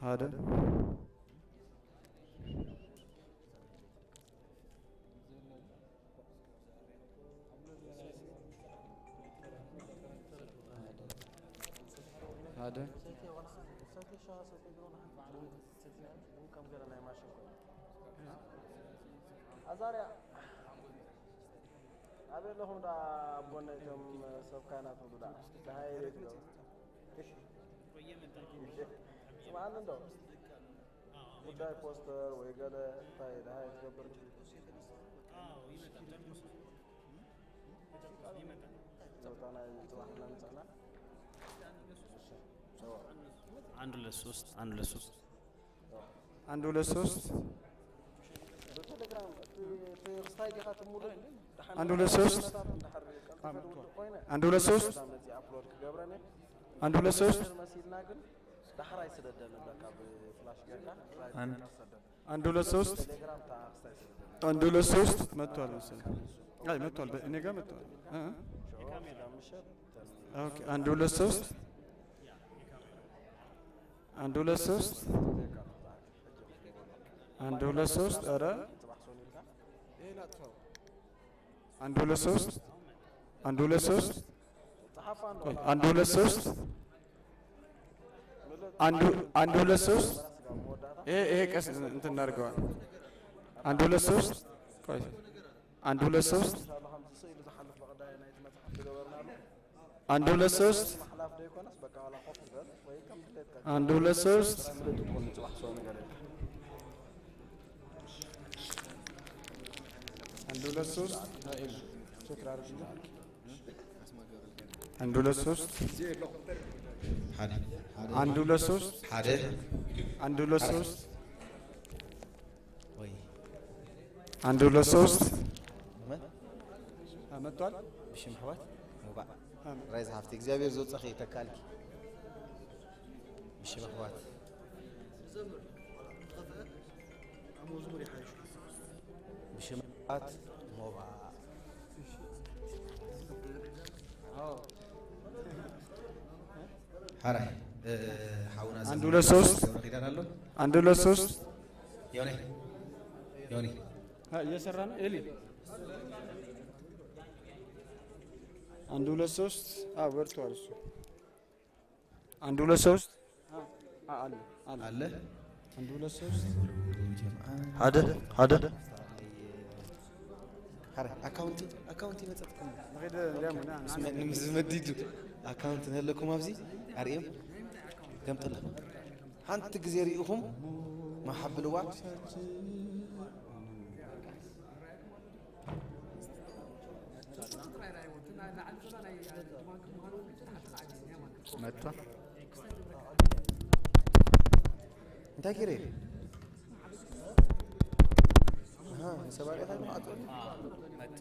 ሓደ ሓደ ኣዛርያ ኣበይ ኣለኹም ደኣ? ኣብ ጎነይ እቶም ሰብ ካህናት ሁሉ ደኣ ደሃየ ዘይትገብሩ። ስምዓኒ እንዶ ጉዳይ ፖስተር ወይ ገለ እንታይ ደሃየ ትገብር? ቦታ ናይ ጽባሕ እናምጻእና። አንድ ሁለት ሶስት አንድ ሁለት ሶስት አንድ ሁለት ሶስት አንድ ሁለት ሶስት አንድ ሁለት ሶስት አንድ ሁለት ሶስት አንድ ሁለት ሶስት አንድ ሁለት ሶስት መጥቷል መሰለኝ። አይ መጥቷል፣ በ- እኔ ጋር መጥቷል። እ? ኦኬ፣ አንድ ሁለት ሶስት አንድ ሁለት ሶስት አንድ ሁለት ሶስት ኧረ አንድ ሁለት ሶስት አንድ ሁለት ሶስት ቆይ፣ አንድ ሁለት ሶስት አንዱ አንድ ሁለት ሶስት ይሄ ይሄ ቀስ እንትን እናድርገዋል። አንድ ሁለት ሶስት ቆይ፣ አንድ ሁለት ሶስት አንድ ሁለት ሶስት አንድ ሁለት ሶስት አንድ ሁለት ሶስት አንድ ሁለት ሶስት አንድ ሁለት ሶስት አንድ ሁለት ሶስት ወይ አንድ ሁለት ሶስት መጥቷል። ብሽም ኣሕዋት ሙባእ ራይዝ ሃፍቲ እግዚኣብሔር ዘውፀኸ ይተካልኪ። ብሽም ኣሕዋት ብሽም ኣሕዋት ሙባእ ሓራይ ሓውና አንድ ሁለት ሶስት ገብረ ኪዳን ኣሎ። አንድ ሁለት ሶስት ዮኒ ዮኒ እየሰራ ነው ኤሊ። አንድ ሁለት ሶስት አዎ፣ በርቷል እሱ። አንድ ሁለት ሶስት አዎ፣ አለ አለ። አለ። አንድ ሁለት ሶስት ሓደ ሓደ ኣካውንቲ ኣካውንቲ ይመፀትኩም ንምዝመዲዱ ኣካውንቲ ነለኩም ኣብዚ ኣርእዮም ከምጥላ ሓንቲ ግዜ ርኢኹም መሓብልዋ መጥቷ እንታይ ገይረ ሰባሪያ መጥቷ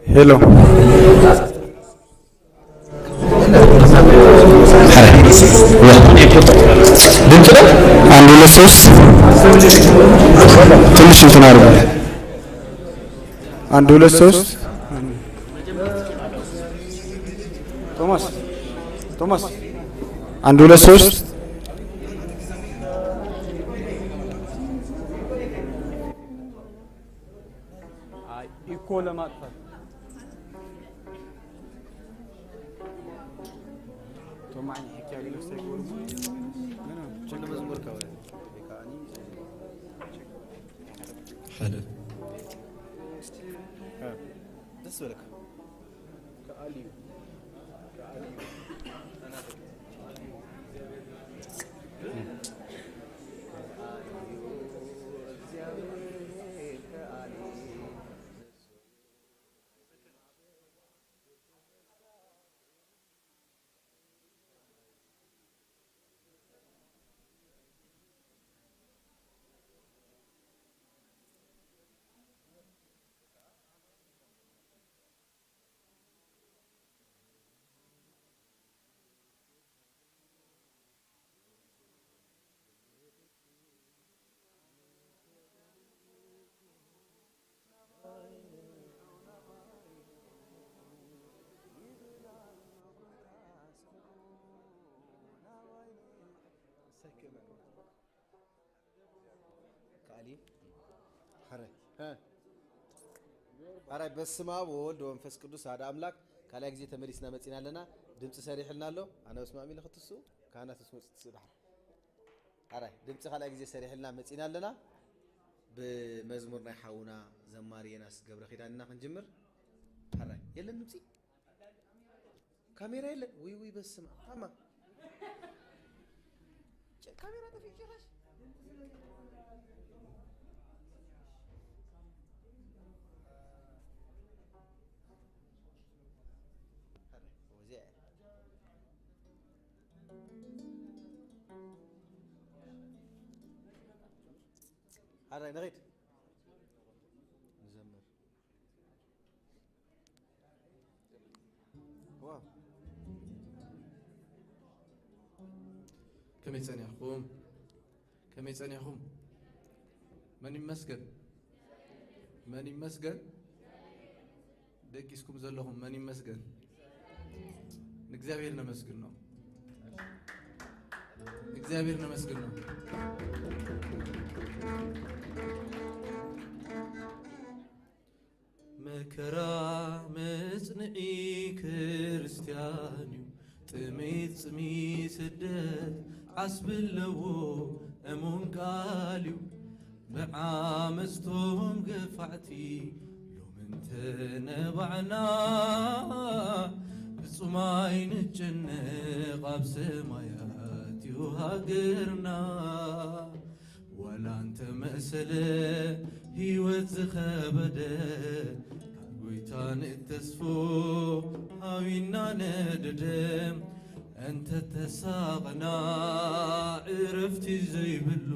ሄሎ ድምፅ ነው። አንድ ሁለት ሶስት ትንሽ እንትን አድርጉ። አንድ ሁለት ሶስት ቶማስ ቶማስ አንድ ሁለት ሶስት ኢኮ ለማጥፋት ቶማኝ ሕክያ ቢሎ ሰይጎርሙ ኩሉ መዝሙር ከወ ከዓኒ ሓደ ደስ በለካ ከዓሊ ከዓሊ እ። ኣራይ፣ በስመ ኣብ ወወልድ ወመንፈስ ቅዱስ ኣሐደ ኣምላክ። ካልኣይ ግዜ ተመሊስና መጺና ኣለና። ድምጺ ሰሪሕልና ኣሎ። ኣነ በስመ ኣብ ኢለ ክትስኡ፣ ካህናት ምስ መጹ ትስኡ ደሓር። ኣራይ፣ ድምጺ ካልኣይ ግዜ ሰሪሕልና መጺና ኣለና። ብመዝሙር ናይ ሓውና ዘማሪ የናስ ገብረ ኪዳን ኢና ክንጅምር። ኣራይ፣ የለን ድምጺ? ካሜራ የለን? ውይ፣ ውይ፣ በስመ ኣብ። ታማ። ጭ-፣ ካሜራ ጠፊኡ ጭራሽ። ኣራይ፣ ንኺድ። ንዘምር። ዋው። ከመይ ጸኒሕኩም? ከመይ ጸኒሕኩም? መን ይመስገን? መን ይመስገን? ደቂስኩም ዘለኹም መን ይመስገን? ንእግዚኣብሔር ነመስግኖ። ንእግዚኣብሔር ነመስግኖ። መከራ መጽንዒ ክርስትያን እዩ። ጥሜት፣ ጽሚ፣ ስደት ዓስቢ ኣለዎ፣ እሙን ቃል እዩ። ብዓመጽቶም ገፋዕቲ ሎም እንተነባዕና፣ ፍጹም ኣይንጨነቕ፣ ኣብ ሰማያት እዩ ሃገርና። ዋላ እንተ መሰለ ህይወት ዝኸበደ፣ ካብ ጎይታ ንተስፎ ሃዊና ነደደ። እንተ ተሳቕና ዕረፍቲ ዘይብሉ፣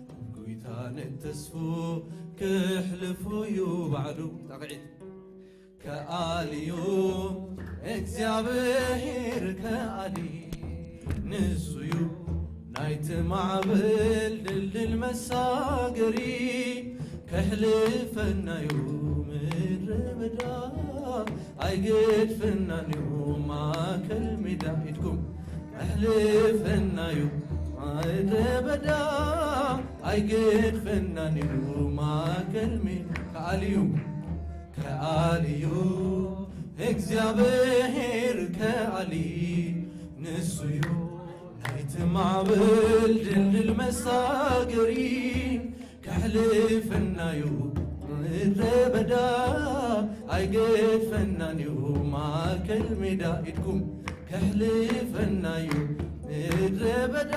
ካብ ጎይታ ንተስፎ ከሕልፎ እዩ ባዕሉ። ጣቕዒት ከኣልዩ እግዚኣብሔር ከኣሊ ንሱዩ ናይቲ ማዕበል ድልድል መሳገሪ። ከሕልፈናዩ ምድረ በዳ ኣይገድፈናንዩ ማእከል ሜዳ። ኢድኩም ከሕልፈናዩ ምድረ በዳ ኣይገድፈናንዩ ማእከል ሜዳ። ከኣልዩ ከኣልዩ እግዚኣብሔር ከኣሊ ንሱዩ ናይቲ ማዕበል ድልድል መሳገሪ። ከሕልፈናዩ ምድረ በዳ ኣይገድፈናንዩ ማእከል ሜዳ። ኢድኩም ከሕልፈናዩ ምድረ በዳ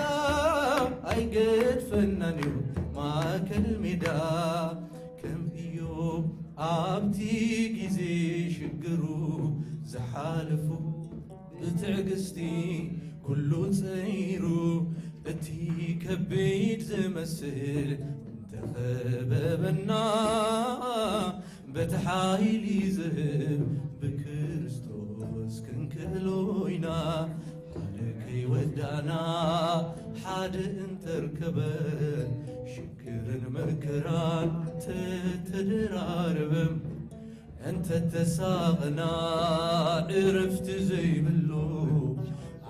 ኣይገድፈናንዩ ማእከል ሜዳ። ከም ኢዮብ ኣብቲ ግዜ ሽግሩ ዝሓለፉ ብትዕግስቲ ኩሉ ጸይሩ እቲ ከቢድ ዝመስል እንተኸበበና በቲ ሓይሊ ዝህብ ብክርስቶስ ክንክእሎ ኢና። ሓደ ከይወዳእና ሓደ እንተርከበ ሽግርን መከራን ተተደራረበ እንተተሳቕና ዕረፍቲ ዘይብሉ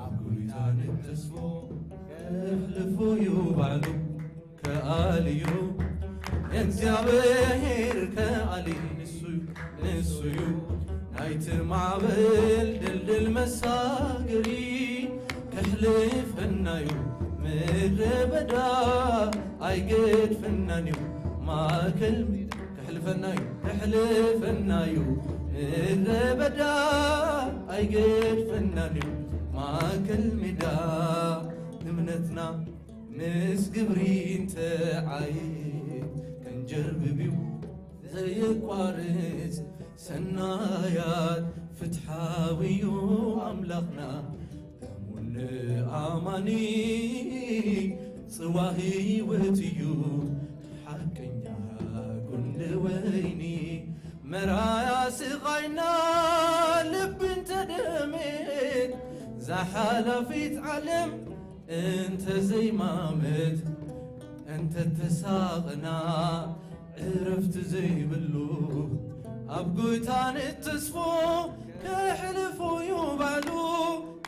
ኣብ ጎይታ ንተስፎ ከሕልፎ እዩ ባዕሉ። ከኣልዩ እግዚኣብሔር ከኣሊ ንሱዩ ንሱዩ ናይቲ ማዕበል ድልድል መሳገሪ። ከሕልፈናዩ ምድረ በዳ ኣይገድፈናንዩ ማእከል ሜዳ። ከሕልፈናዩ ከሕልፈናዩ ምድረ በዳ ኣይገድፈናንዩ ማእከል ሜዳ። እምነትና ምስ ግብሪ እንተዓይ ክንጀርብብዩ ዘየቋርጽ ሰናያት ፍትሓዊዩ ኣምላኽና። እሙን ኣማኒ ጽዋ ህይወት እዩ ሓቀኛ ጉንዲ ወይኒ። መራያ ስቓይና ልቢ እንተደሜት ዛሓላፊት ዓለም እንተ ዘይማመት እንተ ተሳቕና ዕረፍቲ ዘይብሉ ኣብ ጎይታ ንተስፎ ከሕልፎ እዩ ባዕሉ።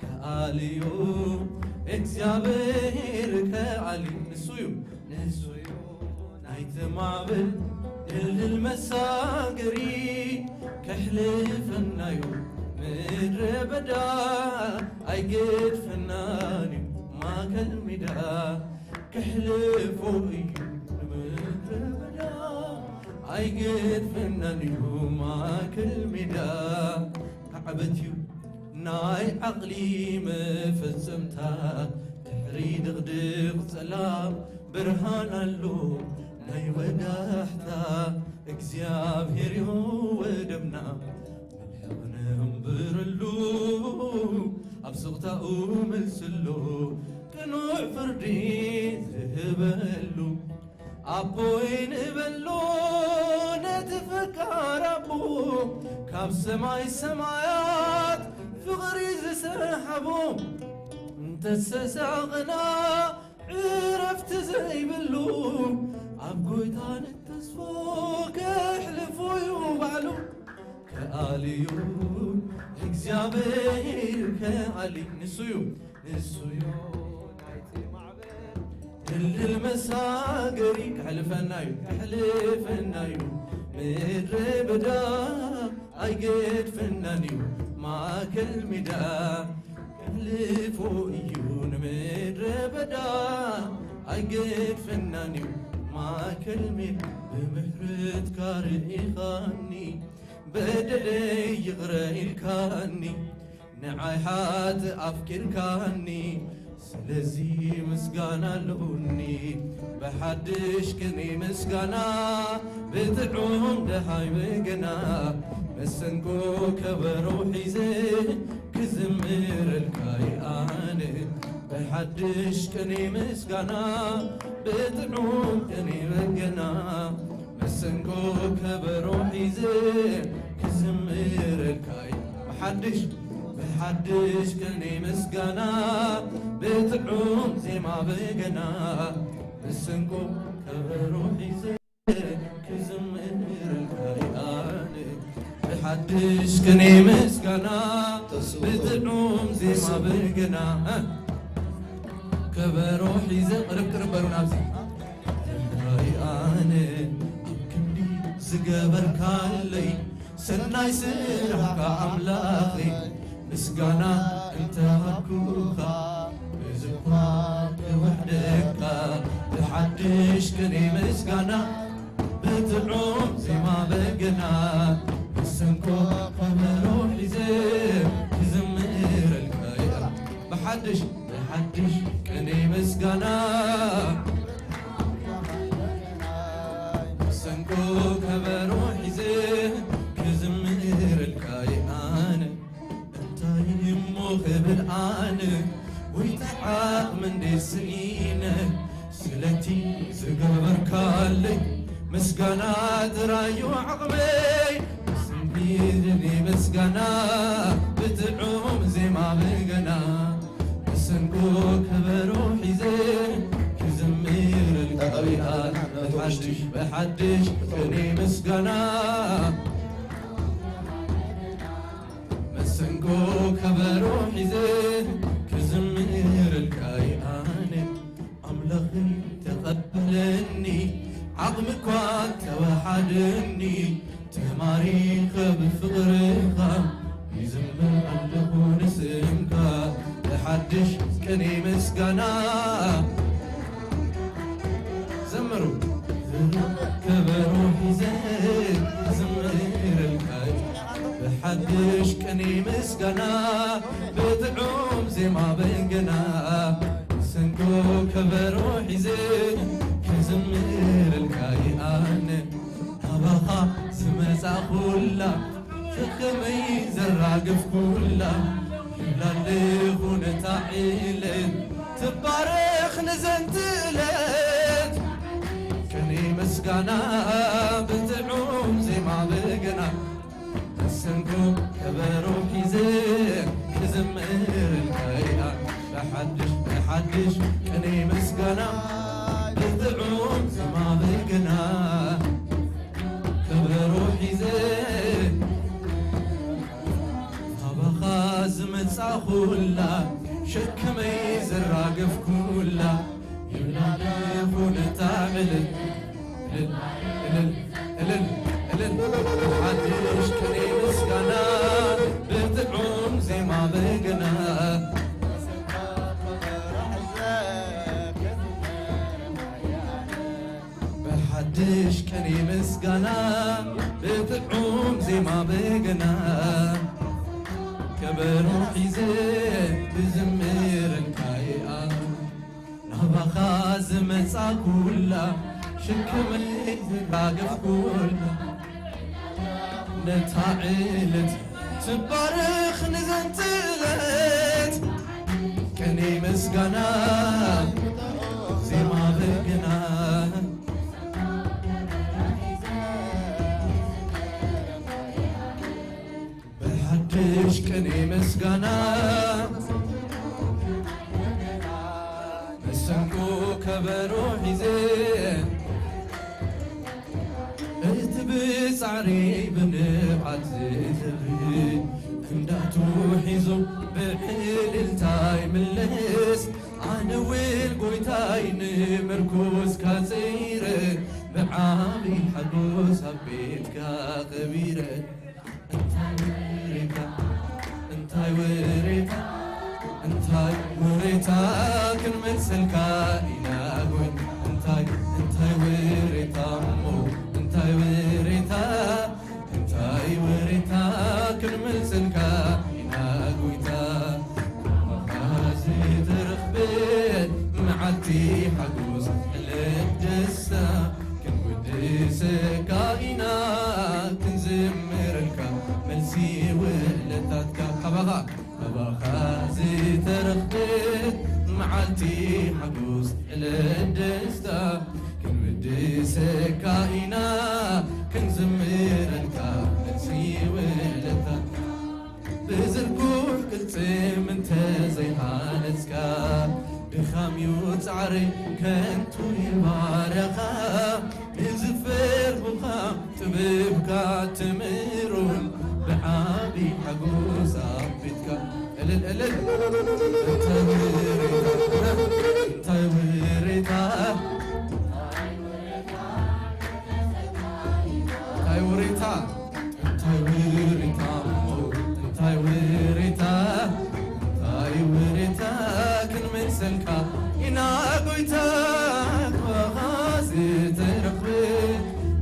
ከኣልዩ እግዚኣብሔር ከኣሊ ንሱዩ ንሱዩ ናይቲ ማዕበል ድልድል መሳገሪ ከሕልፈናዩ ምድረ በዳ ኣይገድፈናንዩ ማእከል ሜዳ ከሕልፎ እዩ ምድረ በዳ ኣይገድፈናንዩ ማእከል ሜዳ ካዕበትዩ ናይ ዓቕሊ መፈጸምታ ድሕሪ ድቕድቕ ጸላም ብርሃን ኣሎ ናይ ወጋሕታ እግዚኣብሔር እዩ ወደብና መልሕቕ ነንብረሉ ኣብ ስቕታኡ መልስሎ ቅኑዕ ፍርዲ ዝህበሉ ኣቦይ ንበሎ ነቲ ፈቃር ኣቦ ካብ ሰማይ ሰማያት ፍቕሪ ዝሰሓቦ እንተሰሳቕና ዕረፍቲ ዘይብሉ ኣብ ጎይታ ንተስፎ ከሕልፎ እዩ ባዕሉ ከኣልዩ እግዚኣብሔር ከኣሊ ንሱዩ ንሱዩ ናይቲ ማዕበል ድልድል መሳገሪ ከሕልፈናዩ ከሕልፈናዩ ምድረ በዳ ኣይገድፈናንዩ ማእከል ሜዳ ከሕልፎ እዩ ንምድረ በዳ ኣይገድፈናንዩ ማእከል ሜዳ ብምሕረትካ ርኢኻኒ በደለይ ይቕረ ኢልካኒ ንዓይ ሓጥእ ኣፍቂርካኒ ስለዚ ምስጋና ኣለኒ ብሓድሽ ቅኔ ምስጋና ብጥዑም ደሃይ በገና መሰንቆ ከበሮ ሒዘ ክዝምረልካ እየ ኣነ ብሓድሽ ቅኔ ምስጋና ብጥዑም ቅኔ በገና መሰንቆ ከበሮ ሒዘ ክዝምረልካ እየ ብሓድሽ ብሓድሽ ቅኔ ምስጋና ብጥዑም ዜማ በገና መሰንቆ ከበሮ ሒዘ ክዝምረልካ እየ ኣነ ብሓድሽ ቅኔ ምስጋና ብጥዑም ዜማ በገና ከበሮ ሒዘ ቅርብ ቅርብ በሉ ናብዚ ኣነ ኣብ ክንዲ ዝገበርካለይ ሰናይ ስራሕካ ኣምላኸይ ምስጋና እንተሃብኩኻ እዝኳ ክውሕደካ ብሓድሽ ቅኔ ምስጋና ብጥዑም ዜማ በገና መሰንቆ ከበሮ ሒዘ ክዝምረልካ እየ ብሓድሽ ብሓድሽ ቅኔ ምስጋና መሰንቆ ከበሮ ሒዘ ክዝምረልካ እየ ኣነ እንታይ እሞ ክብል ኣነ ወይ ዓቕሚ እንዴ ስኢነ ስለቲ ዝገበርካለይ ምስጋና ጥራዩ ዓቕመይ ስንቢድኒ ምስጋና ብጥዑም ዜማ በገና መሰንቆ ከበሮ ሒዘ ክዝምረልካ እየ ኣነ ብሓድሽ ብሓድሽ ቅኔ ምስጋና መሰንቆ ከበሮ ሒዘ ክዝምረልካ እየ ኣነ ኣምላኸይ ተቐበለኒ ዓቕሚ እኳ ተወሓደኒ ተማሪኸ ብፍቕርኻ ይዝምር ኣለኹ ንስምካ ብሓድሽ ቅኔ ምስጋና ዘምሩ ከበሮ ሒዘ ዝምረልካ ብሓድሽ ቅኔ ምስጋና ብጥዑም ዜማ በገና ሰንጎ ከበሮ ሒዘ ክዝምረልካ እየ ኣነ ናባኻ ዝመጻእኩላ ሸከመይ ዘራገፍኩላ ይብላ ኣለኹ ነታ ዕለት ትባረኽ ንዘንቲ ዕለት ቅኔ ምስጋና ብጥዑም ዜማ በገና መሰንቆ ከበሮ ሒዘ ክዝምረልካ እየ ብሓድሽ ብሓድሽ ቅኔ ምስጋና ብጥዑም ዜማ በገና ከበሮ ሒዘ ናባኻ ዝመጻኹላ ሸክመይ ዘራገፍኩላ ይብላ ኣለኹ ነታ ዕለት እልል እልል እልል፣ እልል። ሓድሽ ቅኔ ምስጋና ብጥዑም ዜማ በገና። ብሓድሽ ቅኔ ምስጋና ብጥዑም ዜማ በገና። ከበሮ ሒዘ ብዝምረልካ ይኣ ናባኻ ዝመጻ ኩላ ሽክመይ ዝራገፍ ኩላ ነታ ዕለት ትባረኽ ንዘንትለት ቅኔ ምስጋና ዜማ በገና ብሓድሽ ቅኔ ምስጋና መሰንቆ ከበሮ ሒዘ እቲ ብጻዕሪ ብንብዓት ዝዝሪ እንዳቱ ሒዙ ብዕልልታ ይምለስ። ኣነ እውን ጎይታይ ንምርኩስካ ጽይረ ብዓቢ ሓጎስ ኣብ ቤትካ ኸቢረ እንታይ ውሬታ እንታይ ውሬታ እንታይ ውሬታ ክንመልሰልካ ኢና ጎይ እንታይ እንታይ ውሬታ እሞ እንታይ ውሬታ እንታይ ውሬታ ክንመልሰልካ ኢና ጎይታ ዝትረኽበ መዓልቲ ሓጎስ ዕለት ደስታ ክንውድሰካ ኢና ክንዝምረልካ መልሲ ውዕለታትካ ካባኻ ካባኻ ዝተረኽበ መዓልቲ ሓጎስ ዕለት ደስታ ክንውድሰካ ኢና ክንዝምረልካ መልሲ ውዕለታትካ ብዝርጉሕ ቅልጽም እንተ ዘይሃነጽካ ድኻም እዩ ጻዕረይ ከንቱ እዩ ባርያኻ ንዝፈርሁኻ ጥበብካ ትምህሮን ብዓቢ ሓጎስ ኣብ ቤትካ እልል እልል እንታይ ውሬታ እንታይ ውሬታ እንታይ ውሬታ እንታይ ውሬታ እሞ እንታይ ውሬታ እንታይ ውሬታ ክንመልሰልካ ኢና ጎይታ ካባኻ ዝተረኽበ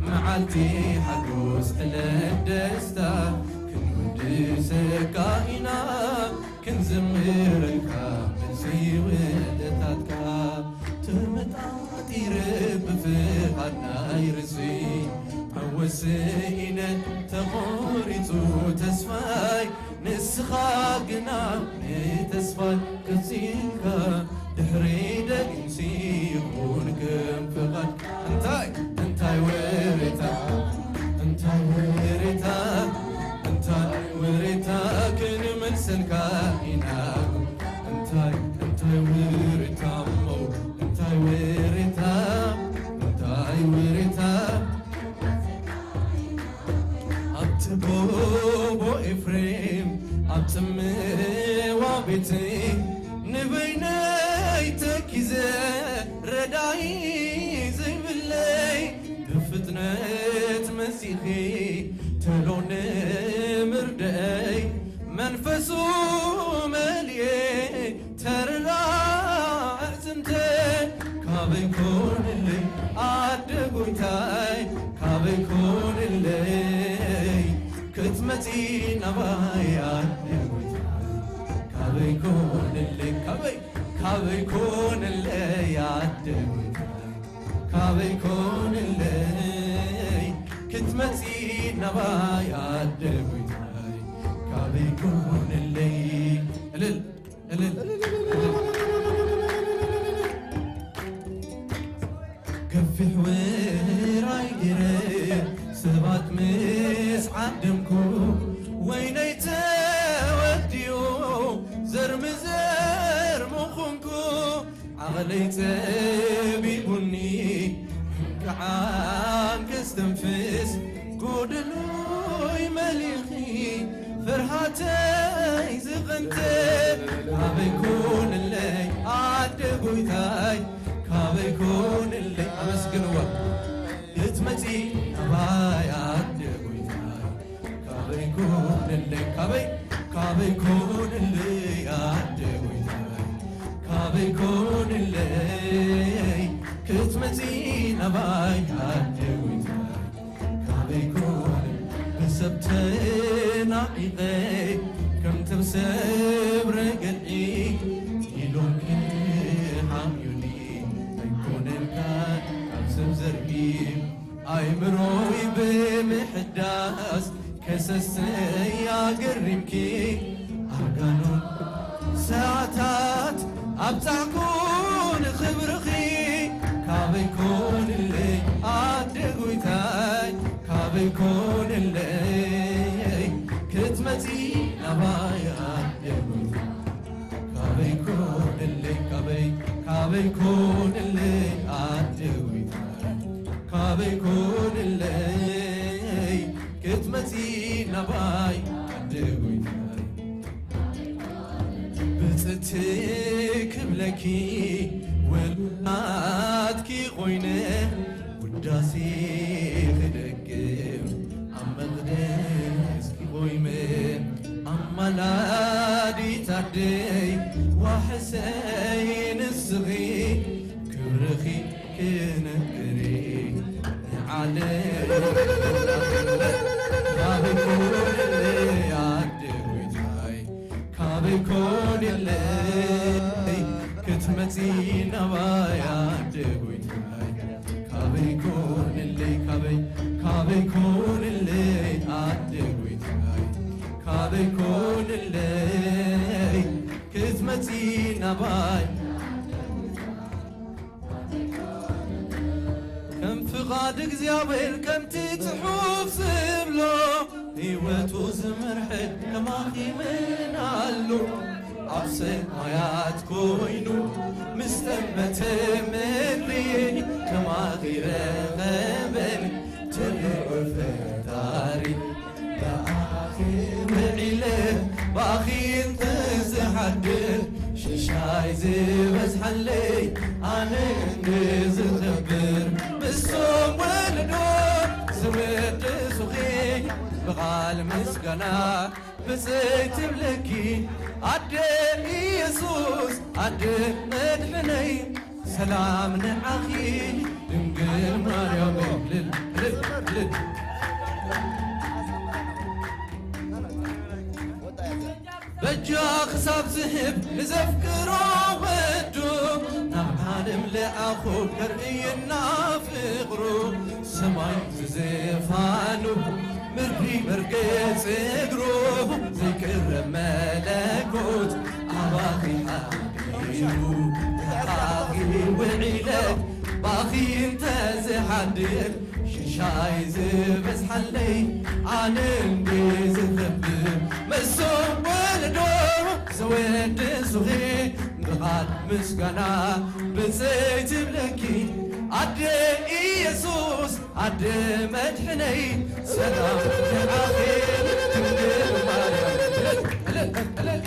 መዓልቲ ሓጎስ ዕለት ደስታ ክንውድሰካ ኢና ክንዝምረልካ መልሲ ውዕለታትካ ተመጣጢረ ብፍቓድ ናይ ርእሲ ዓወት ስኢነ ተቖሪጹ ተስፋይ ንስኻ ግና ንተስፋይ ቀጺልካ ድሕሪ ደጊምሲ ይኹን ከም ፍቓድ እንታይ እንታይ ወሬታ እንታይ ወሬታ እንታይ ወሬታ ክንመልሰልካ ኢና እንታይ እንታይ ወሬታ እሞ እንታይ ወሬታ እንታይ ወሬታ ኣብቲ ጎቦ ኤፍሬም ኣብ ጽምዋ ቤተይ ንበይነይ ተኪዘ ረዳኢ ዘይብለይ ብፍጥነት መጺኺ ተሎ ንምርደይ መንፈሱ መሊኤ ተረራ ኣዕጽምተ ካበይ ኮንለይ ኣደ ጎይታይ ካበይ ኮንለይ ክትመጺ ናባይ ኣደ ጎይታይ ካበይ ኮንለይ ካበይ ካበይ ኮንለይ ኣደ ጎይታይ ካበይ ኮንለይ ክትመጺ ናባይ ኣደ ጎይታይ ካበይ ኮንለይ እልል እልል እልል ገፊሕ ውራይ ገይረ ሰባት ምስ ዓደምኩ ወይነይ ተወዲኡ ዘርምዘር ምኹንኩ ዓቐለይ ጸቢቡኒ ክዓን ከስተንፍስ ጎደሎይ መሊኺ ፍርሃተይ ዝቐንተ ካበይ ኮንለይ ኣደ ጎይታይ ካበይ ኮንለይ ኣመስግንዋ ክትመጺ ባይ ኣደ ጎይታይ፣ ካበይ ኮንለይ፣ ካበይ፣ ካበይ ኮንለይ ኣደ ጎይታይ፣ ካበይ ኮንለይ ክትመጺ ናባይ ኣደ ጎይታይ፣ ካበይ ኮን ብሰብ ተናቒቐ ከም ተብሰብ ረገድዒ ኢሎም ክሓምዩኒ ኣይኮነን ካብ ሰብ ዘርኢ ኣይምሮይ ብምሕዳስ ከሰሰይ ኣገሪምኪ ኣርጋኖን ሰዓታት ኣብጻሕኩ ንኽብርኺ ካበይ ኮንለይ ኣደ ጎይታይ ካበይ ኮንለይ ክትመጺ ናባይ ኣደ ጎይታይ ካበይ ኮንለይ ካበይ ካበይ ኮንለይ ኣደ ጎይታይ ካበይ ኮንለይ ክትመጺ ናባይ ኣደ ጎይታይ ብጽቲ ክብለኪ ወላትኪ ኮይነ ውዳሴ ክደግም ኣብ መቕደስኪ ቆይመ ኣማላዲት ኣደይ ዋሕሰይ ንስኺ ክብርኺ ክነግሪ ንዓለይ ኣደ ጎይታይ ካበይ ኮንለይ ክትመጺ ናባይ ኣደ ጎይታይ ካበይ ኮንለይ ካበይ ካበይ ኮንለይ ኣደ ጎይታይ ካበይ ኮንለይ ክትመጺ ናባይ ከም ፍቓድ እግዚኣብሔር ከምቲ ጽሑፍ ዝብሎ ህይወቱ ዝመርሐ ከማኺ መን ኣሎ ኣብ ሰማያት ኮይኑ ምስ ጠመተ ምድሪ ከማኺ ረኸበን ትልዑ ፈጣሪ ብኣኺ ውዒለ ብኣኺ እንተዝሓድር ሽሻይ ዝበዝሓለይ ኣነ እንድዝኸብር ምስቶም ወለዶ ዝወድሱኺ ብቓል ምስጋና ብፅይ ትብለኪ ኣደ ኢየሱስ ኣደ መድሕነይ ሰላም ንዓኺ ድንግል ማርያም እልል እልል እልል በጃ ክሳብ ዝህብ ንዘፍቅሮ ወዱ ናብ ዓለም ለኣኹ ከርእየና ፍቕሩ ሰማይ ዝፋኑ ምድሪ መርገጽ እግሩ ዘይቅረብ መለኮት ኣባኺ ሓቢሩ ተኻኺ ውዒለ ባኺ እንተዝሓድር ሽሻይ ዝበዝሓለይ ኣነ እንዲ ዝኸብር መሶብ ወለዶ ዘወድሱኺ ብቓል ምስጋና ብፅይ ትብለኪ ኣደ ኢየሱስ ኣደ መድሕነይ ሰላም ንዓኺ ድንግል ማርያም እልል እልል እልል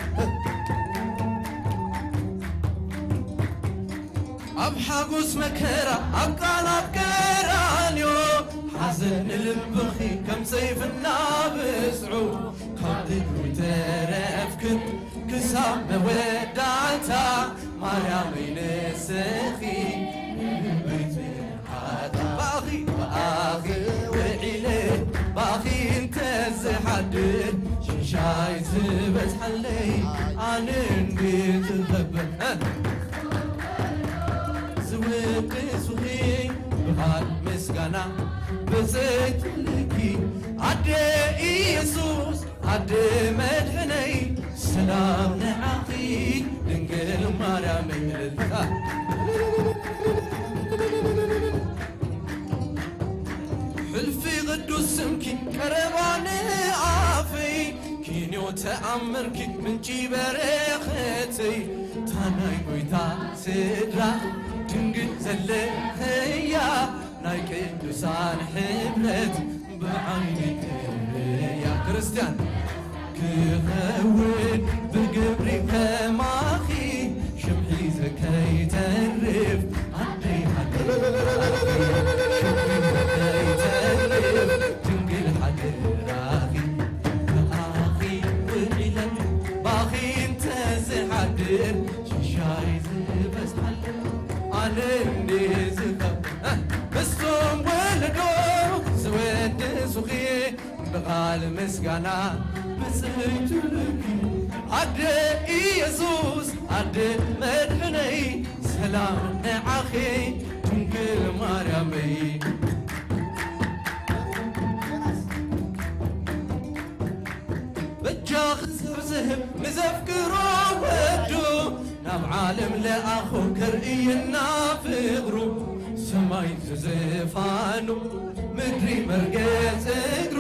ኣብ ሓጎስ መከራ ኣብ ቃላት ቀራንዮ ሓዘን ንልብኺ ከም ሰይፍና ብስዑ ካብ ድግሩ ተረፍክን ክሳብ መወዳእታ ማርያመይ ንስኺ ንልበይ ትሓታ ብኣኺ ብኣኺ ውዒለ ብኣኺ እንተዝሓድር ሽሻይ ዝበዝሓለይ ኣነ እንዲ ዝኸብር ዝውቅሱኺ ብቓል ምስጋና ብፅሕት ልኪ ኣደ ኢየሱስ ኣደ መድሕነይ ሰላም ንዓኺ ድንግል ማርያም እልልታ ሕልፊ ቅዱስ ስምኪ ቀረባ ንኣፈይ ኪንዮ ተኣምርኪ ምንጪ በረኸተይ ታናይ ጎይታ ስድራ ድንግል ዘለኸያ ናይ ቅዱሳን ሕብረት ብዓይኒ ክርእያ ክርስትያን ክኸውን ብግብሪ ከማኺ ሽም ሒዘ ከይተርፍ ኣደይ ኣደይ ሽም ሒዘ ከይተርፍ ቃል ምስጋና ብፅሕቱ ልኪ ኣደ ኢየሱስ ኣደ መድሕነይ ሰላም ንዓኺ ድንግል ማርያመይ። በጃኺ ሰብ ዝህብ ንዘፍቅሮ ወዱ ናብ ዓለም ለኣኹ ከርእየና ፍቕሩ ሰማይ ዝዝፋኑ ምድሪ መርገጽ እግሩ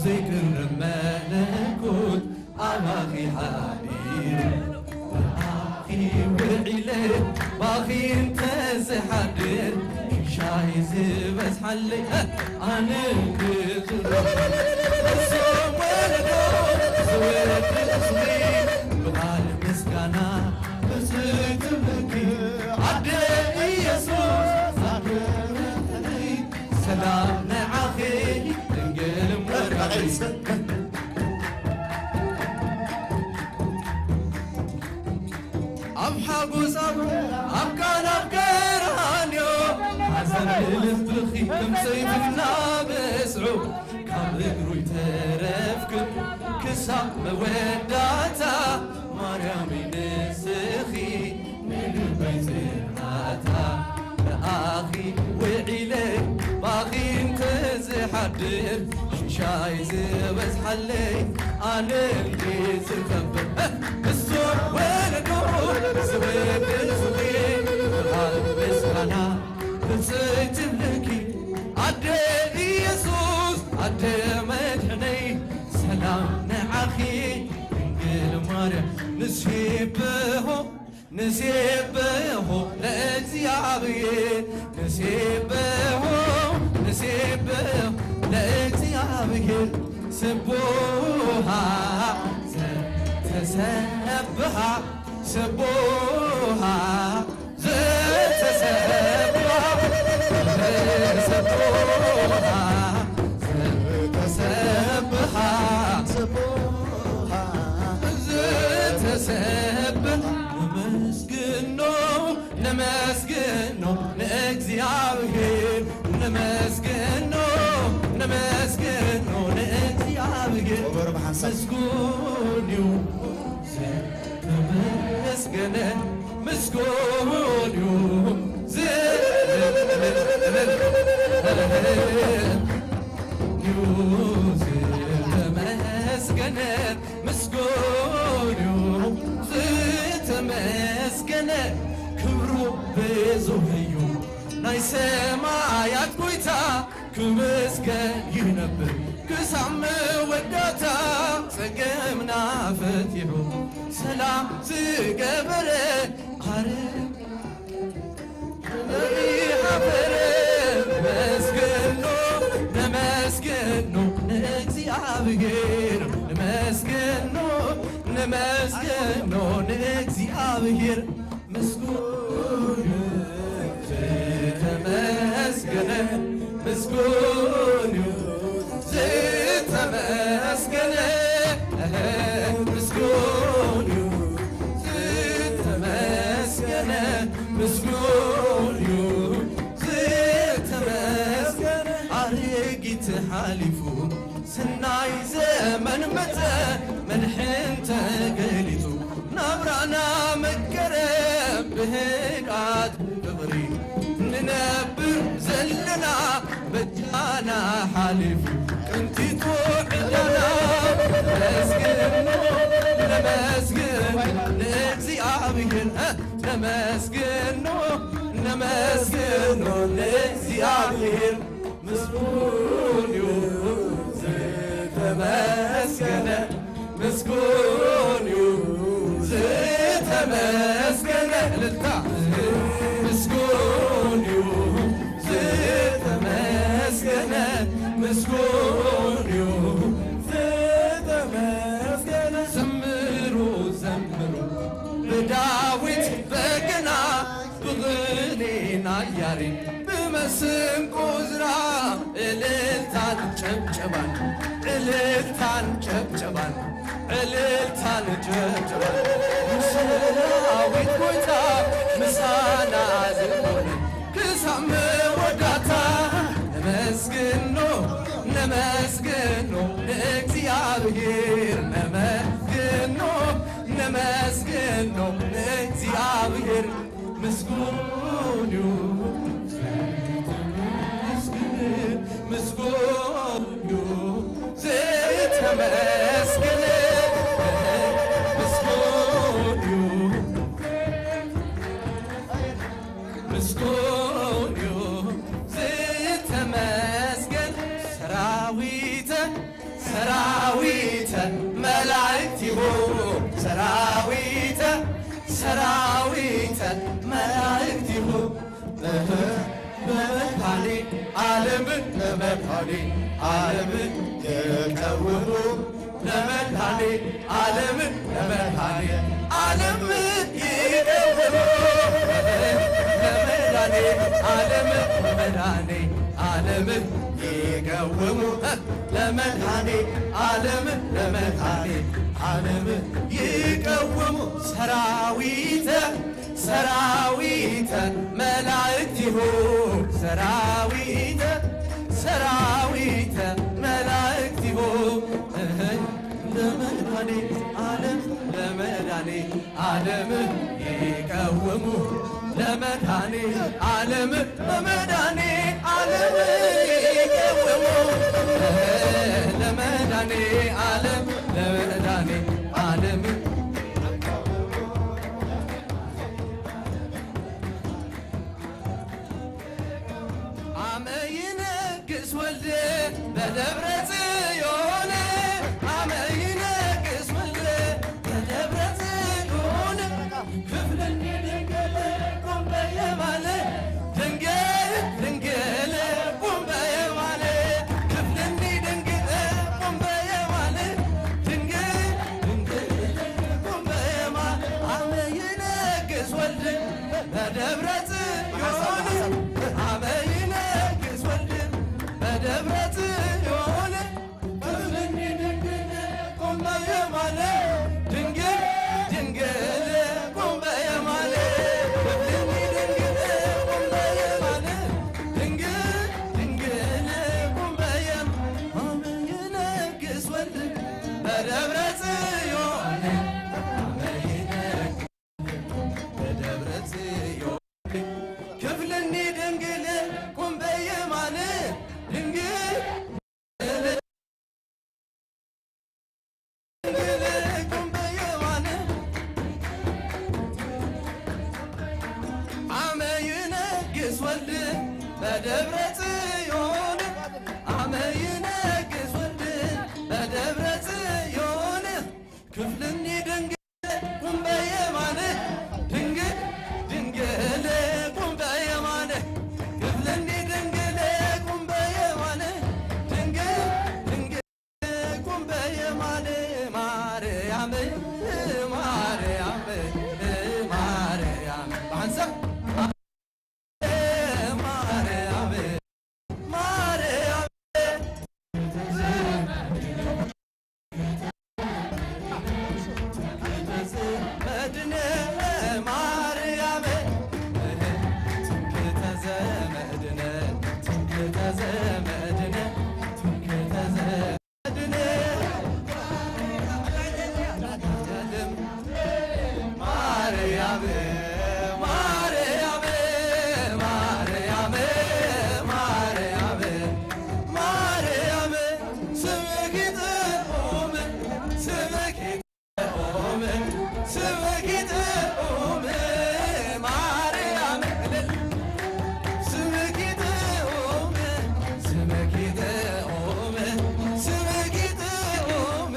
ዘይቅርብ መለኮት ኣባኺ ሓዲሩ ብኣኺ ውዒለ ባኺ እንተዝሓድር ሽሻይ ዝበዝሓለይ ኣነ ግዝሮ እዞም ወለዶ ዝወድስኒ ብቓል ምስጋና ብዝትብለኪ ኣደ ኢየሱስ ኣደ ሰላም ንዓኺ ድንግል እምወዳኺ ኣብ ሓጎስ ኣብ ኣብ ቃና ኣብ ቀራንዮ ሓዘን ልብኺ ከም ሰይፍና በስዑ ካብ እግሩ ይተረፍክ ክሳብ መወዳእታ ማርያም ንስኺ ንልበይ ጽንዓታ ብኣኺ ውዒለ ባኺ እንተዝሓድር ሽሻይ ዝበዝሓለይ ኣነ እንዲ ዝኸብር እሱ ወለዶ ዝወድስኺ ብቓል ምስጋና ብፅይ ትብለኪ ኣደ ኢየሱስ ኣደ መድሕነይ ሰላም ንዓኺ ድንግል ማርያም ንሴብሖ ንሴብሖ ለእግዚኣብሔር ንሴብሖ ንሴብሖ ለእግዚኣብሔር ስቡሃ ዘተሰብሃ ስቡሃ ዘተሰብሃ ስቡሃ ዘተሰብሃ ዘተሰብሃ ነመስግኖ ነመስግኖ ንእግዚኣብሔር ነመስግኖ ነመስግኖ ንእግዚኣብሔር ወበረ ብሓንሳብ ምስጉን እዩ ተመስገነ ምስጉን እዩ ዝተመስገነ ምስጉን እዩ ዝተመስገነ ክብሩ ብዙሕ እዩ ናይ ሰማያት ጎይታ ክምስገን ይነብር ክሳብ መወዳእታ ጸገምና ፈቲሑ ሰላም ዝገበረ ኣረ ነመስግኖ ነመስግኖ ንእግዚኣብሔር ነመስግኖ ነመስግኖ ንእግዚኣብሔር ምስጉን እዩ ዝተመስገነ ምስጉን እዩ ዝተመስገነ ምስጉን እዩ ዝተመስገነ ምስጉን እዩ ዝተመስገነ ኣረጊት ሓሊፉ ስናይ ዘመን መጸ መድሕን ተገሊጹ ናብራና መቀረ ብህድኣት ፍቕሪ ንነብር ዘለና በጃና ሓሊፉ ቅንቲቱ ዕዳና ነመስግኖ ነመስግን ንእግዚኣብሔር ነመስግኖ ነመስግኖ ንእግዚኣብሔር ምስጉን እዩ ዝተመስገነ ምስጉን እዩ ዝተመስገነ እልልታ ምስጉን እዩ ዝተመስገነ ምስጉን እዩ ዝተመስገነ ዘምሩ ዘምሩ ብዳዊት በገና ብቕኔና ያሬድ ብመስንቆ ዝራ እልልታን ጨብጨባን እልልታን ጨብጨባን እልልታን ጨብጨባን ንሰራዊት ጎይታ ምሳና ዝኾነ ክሳብ መወዳእታ ነመስግኖ ነመስግኖ እግዚኣብሔር ነመስግኖ፣ ነመስግኖ ንእግዚኣብሔር ምስጉን እዩ። ምስጉን እዩ ዘይተመስገነ፣ ምስጉን እዩ። ምስጉን እዩ ዝተመስገን። ሰራዊተ ሰራዊተ መላእክቲሁ፣ ሰራዊተ ሰራዊተ መላእክቲሁ፣ እህ፣ በመድኃኔ ዓለም፣ በመድኃኔ ዓለም ይቀውሙ። ለመድኃኔ ዓለም፣ ለመድኃኔ ዓለም ይቀውሙ። ለመድኃኔ ዓለም፣ ለመድኃኔ ዓለም ይቀውሙ። ለመድኃኔ ዓለም፣ ለመድኃኔ ዓለም ይቀውሙ። ሰራዊተ ሰራዊተ መላእክቲሁ፣ ሰራዊተ ሰራዊተ መላእክቲሁ፣ እህ፣ ለመድኃኔ ዓለም፣ ለመድኃኔ ዓለም ይቀውሙ። ለመድኃኔ ዓለም፣ ለመድኃኔ ዓለም ይቀውሙ። እህ፣ ለመድኃኔ ዓለም፣ ለመድኃኔ ዓለም አመ ይነግስ ወልድ በደብረ ጽዮን፣ አመ ይነግስ ወልድ በደብረ ጽዮን፣ ክፍልኒ ድንግል ቁም በየማነ፣ ድንግል ድንግል ቁም በየማነ፣ ክፍልኒ ድንግል ቁም በየማነ፣ ድንግል ድንግል ቁም በየማነ፣ አመ ይነግስ ወልድ በደብረ ጽዮን፣ አመ ይነግስ ወልድ በደብረ ጽዮን፣ ክፍልኒ ድንግል ቁም በየማነ፣ ድንግል ድንግል ቁም በየማነ፣ ክፍልኒ ድንግል ቁም በየማነ፣ ድንግል ድንግል ቁም በየማነ፣ አመ ይነግስ ወልድ በደብረ ጽዮን፣ አመ ይነግስ በደብረ ጽዮን፣ ክፍልኒ ድንግል ቁም በየማነ፣ ድንግል ድንግል ቁም በየማነ፣ አመ ይነግስ ወልድ በደብረ ጽዮን፣ አመ ይነግስ ወልድ በደብረ ጽዮን፣ ክፍልኒ ድንግል ቁም በየማነ፣ ድንግል ድንግል ቁም በየማነ፣ ክፍልኒ ድንግል ቁም በየማነ፣ ድንግል ድንግል ቁም በየማነ፣ ማርያም ማርያም ማርያም በሐንሳብ ማርያም ማርያም መድነ ማርያም ትምክሕተ ዘመድነ ትምክሕተ ዘመድነ ትምክሕተ ዘመድነ ማርያም ማርያም ማርያም ማርያም ማርያም ስምኪ ጥዑም ስምኪ ጥዑም ስምኪ ጥዑም ማርያም ስምኪ ጥዑም ስምኪ ጥዑም ስምኪ ጥዑም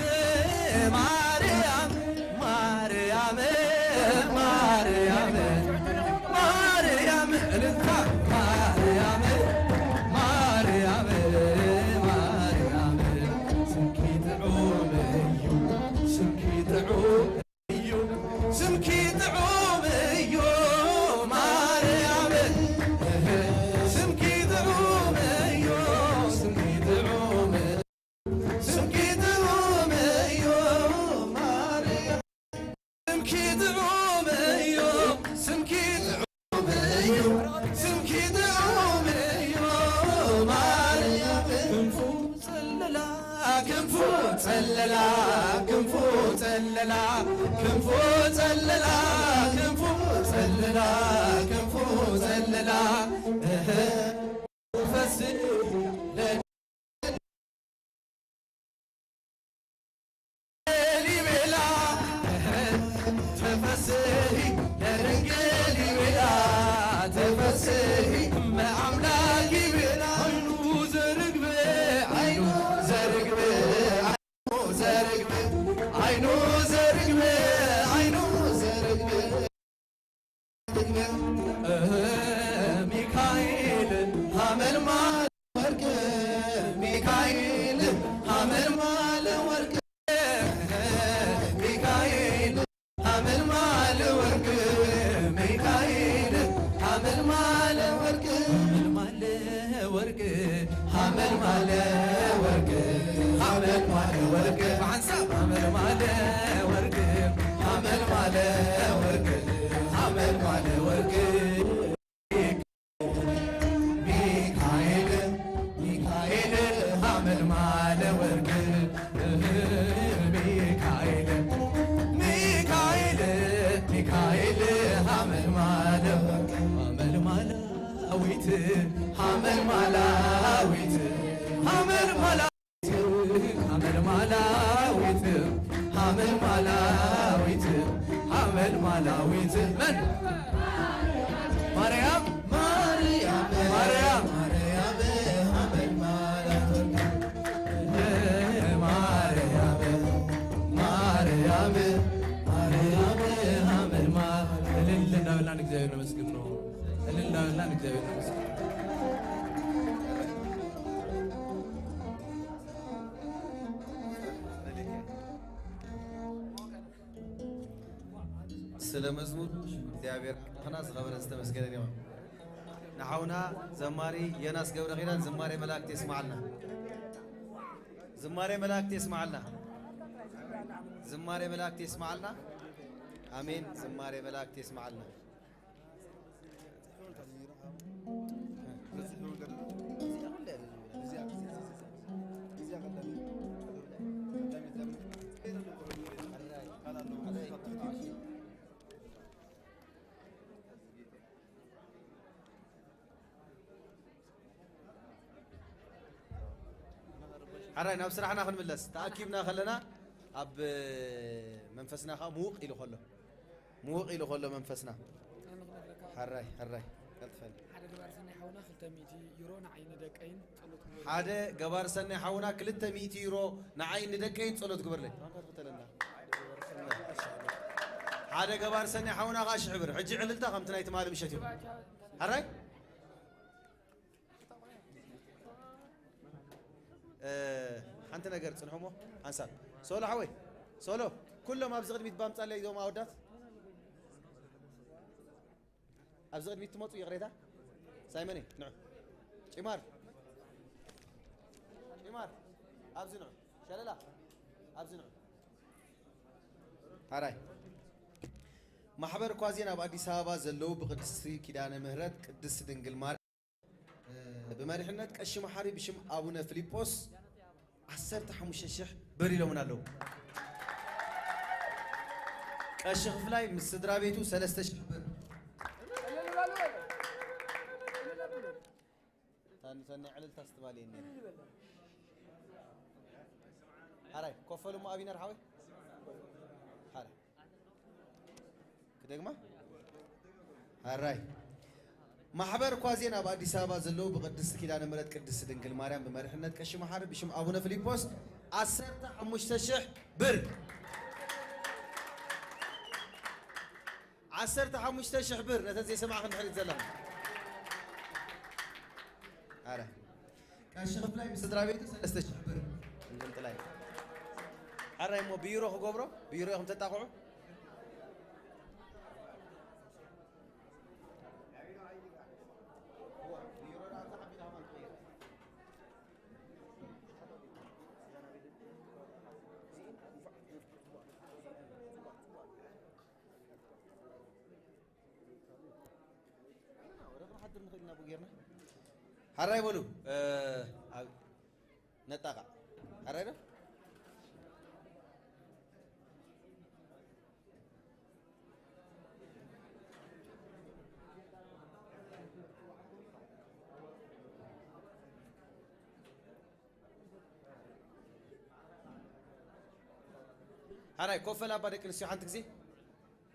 ማርያም ማርያም ማርያም ማርያም እልልታ ማርያም ማርያም ማርያም ስምኪ ጥዑም እዩ ስምኪ ጥዑም እዩ ስምኪ ጥዑም እዩ ማርያም ስምኪ ጥዑም እዩ ስምኪ ጥዑም ስምኪ ጥዑም እዩ ጸለላ ክንፉ ጸለላ ክንፉ ጸለላ ክንፉ ጸለላ እህ ፈስህ ለድንግል ይቤላ እህ ተፈስሂ ለድንግል ይቤላ ተፈስሂ እመ ኣምላክ ይቤላ ዓይኑ ዘርግበ ዓይኑ ዘርግበ ዘርግበ ዓይኑ ዘርግበ ዓይኑ ዘርግበ እህ ሚካኤል ሐመልማለ ወርቅ ሚካኤል ሐመልማለ ወርቅ ሚካኤል ሐመልማለ ወርቅ ሚካኤል ሐመልማለ ወርቅ ሐመልማለ ወርቅ ሐመልማለ ወርቅ ሐመልማለ ወርቅ ብሓንሳብ ሐመልማለ ወርቅ ሐመልማለ ወርቅ ሐመልማለ ወርቅ ሚካኤል ሚካኤል ሐመልማለ ወርቅ ሚካኤል ሚካኤል ሚካኤል ሐመልማለ ወርቅ ሐመልማላዊት ሐመልማላዊት ሐመልማላ ሐመልማላዊት ሐመልማላዊት ሐመልማላዊት መን ማርያም ማርያም ማርያም ማርያም ሐመልማላዊት ማርያም ማርያም ማርያም ሐመልማል እልል እንዳበላን እግዚአብሔር ነመስግን ነው። እልል እንዳበላን እግዚአብሔር ነመስግን። ስለ መዝሙር እግዚኣብሔር ኣምላኽና ዝኸበረ ዝተመስገነ ይኹን። ንሓውና ዘማሪ ዮናስ ገብረ ኪዳን ዝማሬ መላእክት የስማዓልና። ዝማሬ መላእክት የስማዓልና። ዝማሬ መላእክት የስማዓልና። ኣሜን። ዝማሬ መላእክት የስማዓልና። ሓራይ ናብ ስራሕና ክንምለስ ተኣኪብና ከለና ኣብ መንፈስና ከዓ ምውቕ ኢሉ ከሎ ምውቕ ኢሉ ከሎ መንፈስና ኣነ ክነግረካ ሓራይ ሓራይ ቀልጥፈኒ ሓደ ገባር ሰናይ ሓውና ክልተ ሚእቲ ዩሮ ንዓይ ንደቀይን ጸሎት ግበሩ። ሓደ ገባር ሰናይ ሓውና ክልተ ሚእቲ ዩሮ ንዓይ ንደቀይን ጸሎት ግበርለይ። ኣንታ ትኽተለና። ሓደ ገባር ሰናይ ሓውና ከዓ ሽሕ ብር። ሕጂ ዕልልታ ከምቲ ናይ ትማሊ ምሸት እዩ። ሓራይ ሓንቲ ነገር ጽንሖሞ ሓንሳብ ሶሎ ሓወይ ሶሎ ኩሎም ኣብዚ ቅድሚት ባምጻለይ እዞም ኣወዳት ኣብዚ ቅድሚት ትመጹ ይቕሬታ ሳይመኔ ንዑ ጪማር ጪማር ኣብዚ ንዑ ሸለላ ኣብዚ ንዑ ሓራይ ማሕበር ኳዜን ኣብ ኣዲስ ኣበባ ዘለዉ ብቅድስቲ ኪዳነ ምህረት ቅድስቲ ድንግል ማርያም ብመሪሕነት ቀሺ መሓሪ ብሽም ኣቡነ ፊሊጶስ ዓሰርተ ሓሙሽተ ሽሕ ብር ኢሎምና ኣለዉ። ቀሺ ክፍላይ ምስ ስድራ ቤቱ ሰለስተ ሽሕ ብር። ታንተና ዕልልታ ስትባል የኒ ሓራይ ኮፈሉ እሞ ኣቢነር ሓወይ ሓራይ ክደግማ ኣራይ ማሕበር ኳዜን ኣብ ኣዲስ ኣበባ ዘለዉ ብቅድስቲ ኪዳነ ምሕረት ቅድስቲ ድንግል ማርያም ብመሪሕነት ቀሺ መሓሪ ብሽም ኣቡነ ፊሊጶስ ዓሰርተ ሓሙሽተ ሽሕ ብር ዓሰርተ ሓሙሽተ ሽሕ ብር ነተን ዘይሰማዕ ክንድሕሪት ዘለኹ ኣረ ቀሺ ክፍላይ ብስድራ ቤቱ ሰለስተ ሽሕ ብር እንጥልጥላይ ሓራይ እሞ ብዩሮ ክገብሮ ብዩሮ ኢኹም ተጣቕዑ ሓራይ በሉ ነጣቃ ሓራይ ዶ ሓራይ ኮፈላ፣ ኣባ ደቂ ኣንስትዮ ሓንቲ ግዜ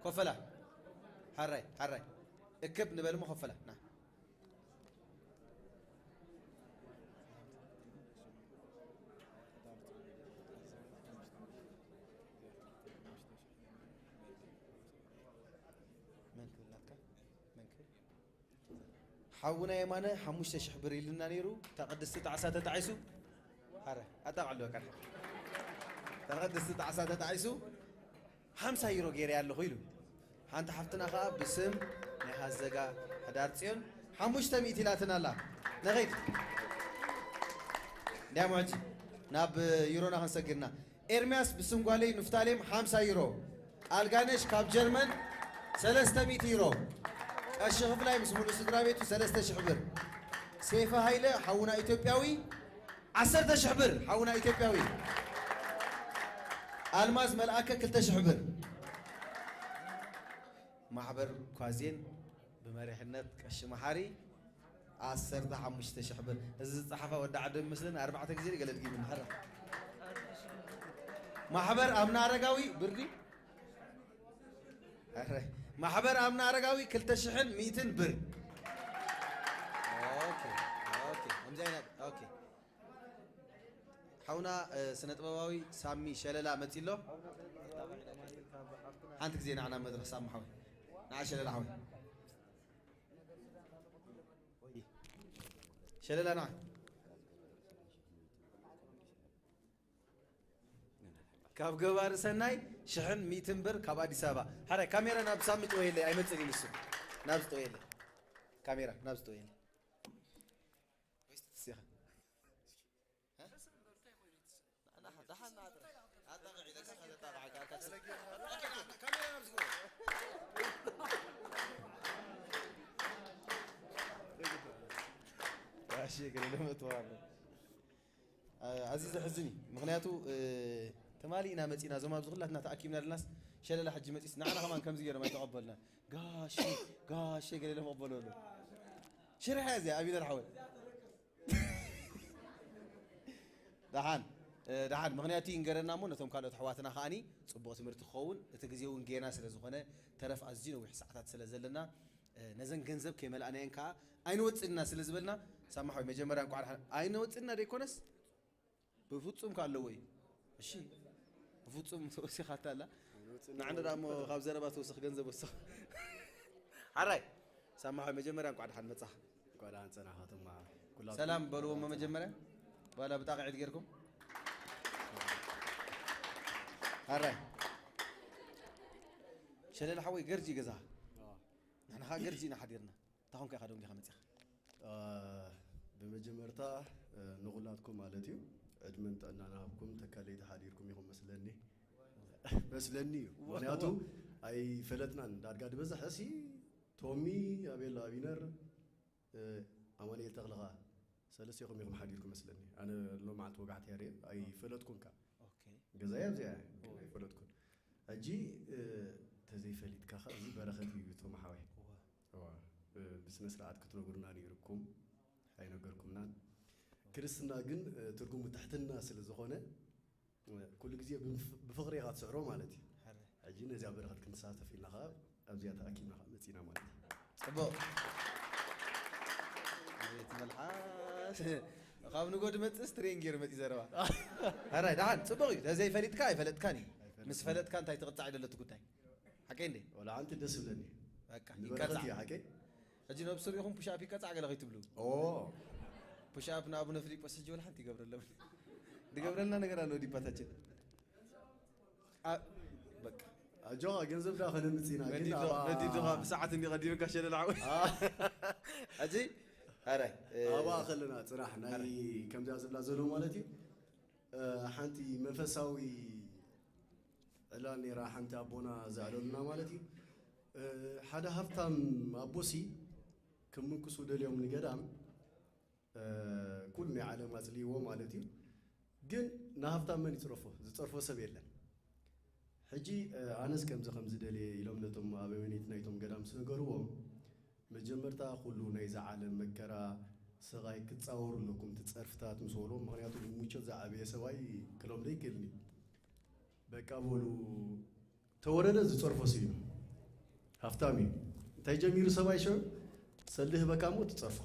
ኮፈላ። ሓራይ ሓራይ እክብ ንበል እሞ ኮፈላ ና። መን ክብል ናትካ? መን ክብል? ሓውና የማነ ሓሙሽተ ሽሕ ብር ኢልና ነይሩ። እታ ቅድስቲ ጣዕሳ ተጣዒሱ። ሓረ ኣጣቕዕሉ በቃ። እታ ቅድስቲ ጣዕሳ ተጣዒሱ ሓምሳ ዩሮ ገይረ ኣለኹ ኢሉ። ሓንቲ ሓፍትና ኸዓ ብስም ናይ ሃዘጋ ሕዳር ጽዮን ሓሙሽተ ሚእቲ ኢላትና ኣላ። ንኸይድ። እንዲያም ሕጂ ናብ ዩሮና ክንሰግርና። ኤርምያስ ብስም ጓለይ ንፍታሌም ሓምሳ ዩሮ። ኣልጋነሽ ካብ ጀርመን ሰለስተ ሚእቲ ዩሮ። ቀሺ ክፍላይ ምስ ሙሉእ ስድራ ቤቱ ሰለስተ ሽሕ ብር። ሴፈ ሃይለ ሓውና ኢትዮጵያዊ ዓሰርተ ሽሕ ብር፣ ሓውና ኢትዮጵያዊ። ኣልማዝ መልኣከ ክልተ ሽሕ ብር። ማሕበር ኳዜን ብመሪሕነት ቀሺ መሓሪ ዓሰርተ ሓሙሽተ ሽሕ ብር። እዚ ዝጸሓፋ ወዲ ዓዲ ምስልን ኣርባዕተ ግዜ ገለ ድጊምኒ። ሕራ። ማሕበር ኣምና ኣረጋዊ ብርዲ። ሕረ። ማሕበር ኣምና ኣረጋዊ ክልተ ሽሕን ሚእትን ብር። ኦኬ፣ ኦኬ። ከምዚ ዓይነት፣ ኦኬ። ሓውና፣ እ፣ ስነ ጥበባዊ ሳሚ ሸለላ መጺ ኣሎ። ሓንቲ ግዜ ንዓ ናብ መድረኽ ሳሚ ሓወይ። ንዓ ሸለላ ሓወይ። ሸለላ ንዓ። ካብ ገባሪ ሰናይ ሽሕን ሚእትን ብር ካብ ኣዲስ ኣበባ። ሓራይ ካሜራ ናብ ሳሚ ጥወየለይ፣ ኣይመጽእን እዩ ንሱ። ናብዚ ጥወየለይ። ካሜራ ናብዚ ጥወየለይ። ወይስ ትስኻ? ኣዝዩ ዘሕዝን እዩ። ምኽንያቱ ትማሊ ኢና መፂና፣ እዞም ኣብዚ ኩላትና ተኣኪብና ዘለናስ ሸለላ ሕጂ መፂስ ንዓና ከማን ከምዚ ገይሮም ኣይተቐበልና። ጋሼ ጋሼ ገለ ኢሎም ይቕበሉ ኣለዉ። ሽርሒ እያ እዚኣ ኣቢነር ሓወይ። ደሓን፣ እ፣ ደሓን፣ ምኽንያቱ ይንገረና እሞ ነቶም ካልኦት ኣሕዋትና ከዓኒ ጽቡቕ ትምህርቲ ክኸውን፣ እቲ ግዜ እውን ጌና ስለ ዝኾነ፣ ተረፍ ኣዝዩ ነዊሕ ሰዓታት ስለ ዘለና፣ እ፣ ነዘን ገንዘብ ከይመልኣናየን ከኣ ኣይንወጽእና ስለ ዝበልና፣ ሳማሓዊ መጀመርያ እንቋዕ ደሓን፣ ኣይንወጽእና ደይኮነስ፣ ብፍጹም ከ ኣለዎ እዩ። እሺ፣ ብፍጹም ተወሲኻታ ኣላ። ንዓንዳ ደኣ እሞ ካብ ዘረባ ተወስኽ ገንዘብ ወስኽ። ሓራይ፣ ሳማሓዊ መጀመርያ እንቋዕ ደሓን መጻኻ። እንኳዕ ደሓን ጸናኻ ተማ። ኩላትኩም ሰላም በልዎ እሞ መጀመርያ። በኋላ ብጣቕዒት ጌርኩም። ሓራይ። ሸለል ሓወይ ገርጂ ገዛ። ኣዎ። ንሕና ኸኣ ገርጂ ኢና ሓዲርና። እንታይ ኾንካ ኢኻ ደንጊኻ መጺኻ? አ፣ ብመጀመርታ፣ እ፣ ንኹላትኩም ማለት እዩ። ዕድመን ጥዕናን ሃብኩም ተካለይቲ ሓዲርኩም ኢኹም መስለኒ። መስለኒ እዩ። እወ፣ ምኽንያቱ እወ። ኣይፈለጥናን። ዳርጋ ዝበዝሐ ሲ ቶሚ፣ ኣቤላ፣ ኣቢነር፣ እ፣ ኣማኑኤል ተኽለ ኸኣ ሰለስቴኹም ኢኹም ሓዲርኩም መስለኒ። ኣነ ሎም መዓልቲ ወጋሕቲ እየ ርእየ፣ ኣይፈለጥኩን ከኣ። ኦኬ። ገዛይ ኣብዚኣ እያ፣ ግን ኣይፈለጥኩን። ሕጂ፣ እ፣ ተዘይፈሊጥካ ኸኣ እዚ በረኸት እዩ፣ ቶም ሓወይ። እወ። እዋ፣ እ፣ ብስነ ስርዓት ክትነግሩና ነይርኩም፣ ኣይነገርኩምናን። ክርስትና ግን፣ እ፣ ትርጉሙ ትሕትና ስለ ዝኾነ፣ ኩሉ ግዜ ብምፍ-፣ ብፍቕሪ ኢኻ ትስዕሮ ማለት እዩ። ሕረ። ሕጂ ነዚኣ በረኸት ክንሳተፍ ኢልና ኸዓ ኣብዚኣ ተኣኪብና ኸዓ መጺና ማለት እዩ። ጽቡቕ። ኣቤት መልሓስ። ካብ ንጎ ድመጽእስ ትሬን ገይሩ መጺ ዘረባ። ሕራይ፣ ደሓን፣ ጽቡቕ እዩ። ተዘይፈሊጥካ ኣይፈለጥካን እዩ። ኣይፈለጥካን። ምስ ፈለጥካ እንታይ ትቕጻዕ ይደለቱ ጉዳይ። ሓቀይ እንዴ? ወላ ሓንቲ ደስ ይብለኒ። በቃ፣ ንበረኸት ይቀጻዕ። እዩ፣ ሓቀይ? ሕጂ ነብሱ ርኢኹም ፑሽ ኣፕ ይቀጻዕ ገለ ከይትብሉ። ኦ። ፑሽ ኣፕ ንኣቡነ ፊልጶስ ሕጂ ወላ ሓንቲ ይገብረሎም። ዝገብረልና ነገር ኣሎ ዲባታችን። ኣ-፣ በቃ። ኣጆኻ፣ ገንዘብ ዳ ከነምጽእ ኢና፣ ግን መዲዱ፣ ኣባ-፣ መዲዱኻ ብሰዓት እንዲ ቀዲምካ ሸለል ዓወት። ኣ። ሕጂ፣ ኣረ፣ እ፣ ኣባ ከለና ጽራሕ ናይ ኣረ። ከምዚኣ ዝብላ ዘሎ ማለት እዩ። እ፣ ሓንቲ መንፈሳዊ ዕላል ነይራ፣ ሓንቲ ኣቦና ዘዕለሉና ማለት እዩ። እ፣ ሓደ ሃብታም ኣቦሲ ክምንክሱ ደልዮም ንገዳም፣ እ፣ ኩሉ ናይ ዓለም ኣጽልይዎ ማለት እዩ። ግን ንሃብታም መን ይጽረፎ? ዝጸርፎ ሰብ የለን። ሕጂ፣ እ፣ ኣነስ ከምዚ ከምዚ ደልየ ኢሎም ነቶም ኣበምኔት ናይቶም ገዳም ዝነገርዎም፣ መጀመርታ ኩሉ ናይዛ ዓለም መከራ፣ ስቓይ ክትጻወሩ ኣለኩም፣ እቲ ጸርፍታት ምስ በልዎም፣ ምኽንያቱ ብምቾት ዝዓበየ ሰብኣይ ክለምዶ ኣይክእልን እዩ። በቃ በሉ፣ ተወረደ ዝጸርፎ ስዩ ሃፍታም እዩ። እንታይ ጀሚሩ ሰብኣይ ሸው ሰልዲ ህበካ እሞ ትጸርፎ።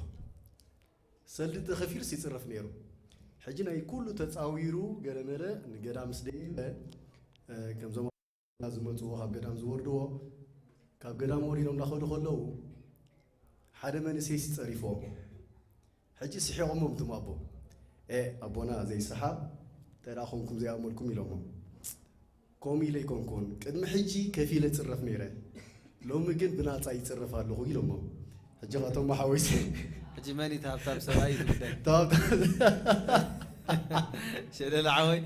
ሰልዲ ተኸፊሉስ ይጽረፍ ነይሩ። ሕጂ ናይ ኩሉ ተጻዊሩ ገለመለ ንገዳም ምስ ደየበ፣ እ፣ ከምዞም ዝመጽዎ ካብ ገዳም ዝወርድዎ፣ ካብ ገዳም ወሪዶም እናኸዱ ከለዉ ሓደ መንእሰይሲ ጸሪፎም። ሕጂ ስሒቖሞም እቶም ኣቦ። "ኤ ኣቦና ዘይሰሓቕ፣ እንታይ ደኣ ኾንኩም ዘይኣመልኩም?" ኢሎሞም። "ከምኡ ኢለ ኣይኮንኩን፣ ቅድሚ ሕጂ ከፊለ እጽረፍ ነይረ፣ ሎሚ ግን ብናጻ ይጽረፍ ኣለኹ" ኢሎሞም። ሕጂ ኻቶም ሓወይሲ ሕጂ መን እዩ እቲ ሃብታም ሰብኣይ እዩ ዝጉዳይ? ተባብታ ሸለለ ዓወይ።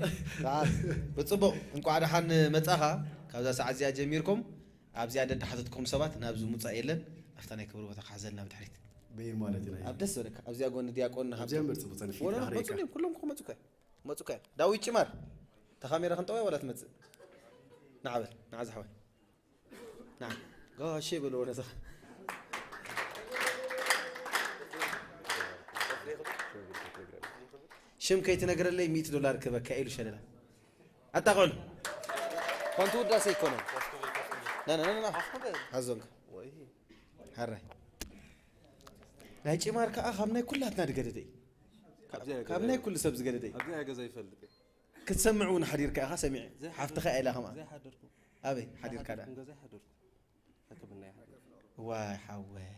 ብጽቡቕ፣ እንቋዕ ደሓን መጻኻ። ካብዛ ሰዓት እዚኣ ጀሚርኩም ኣብዚኣ ደድሓተትኩም ሰባት ናብዚ ሙጻእ የለን። ኣብታ ናይ ክብሪ ቦታ ክሓዘልና ብድሕሪት። በይን ማለት ኢና። ኣብ ደስ ዝበለካ ኣብዚኣ ጎኒ ዲያቆን ኣብዚኣ ሃብቶም። መርጽ ብጸንፊት ወላ ካህረይካ። መጹ ድዮም? ኩሎም ክመጹ እኮ እዮም። መጹ እኮ እዮም። ዳዊት ጭማር፣ እታ ካሜራ ክንጠውያ ወላ ትመጽእ? ንዓ በል፣ ንዓ ዝሓወይ። ንዓ። ጋሼ በልዎ ነዛ። ሽም ከይትነግረለይ ሚእቲ ዶላር ክበካ ኢሉ ሸለላ። ኣታ ቆል። ኮንቱ ውዳሴ ኣይኮነን። ና፣ ና፣ ና፣ ና። ኣዞንካ። ሃራይ። ናይ ጭማር ከኣ ካብ ናይ ኩላትና ዝገደደ እዩ። ካብ፣ ኣብዚኣ ገዛ ካብ ናይ ይፈልጥ። ኩሉ ሰብ ዝገደደ እዩ። ኣብዚኣ ገዛ ይፈልጥ። ክትሰምዕ እውን ሓዲርካ ኢኻ ሰሚዐ። ዘይሓድር-፣ ሓፍትኻ ኢላ ከማን። ዘይሓደርኩ። ኣበይ ሓዲርካ ደኣ? ዘይሓደርኩ ገዛ ይሓደርኩ። ሕክምና ይሓደርኩ። ዋይ ሓወይ።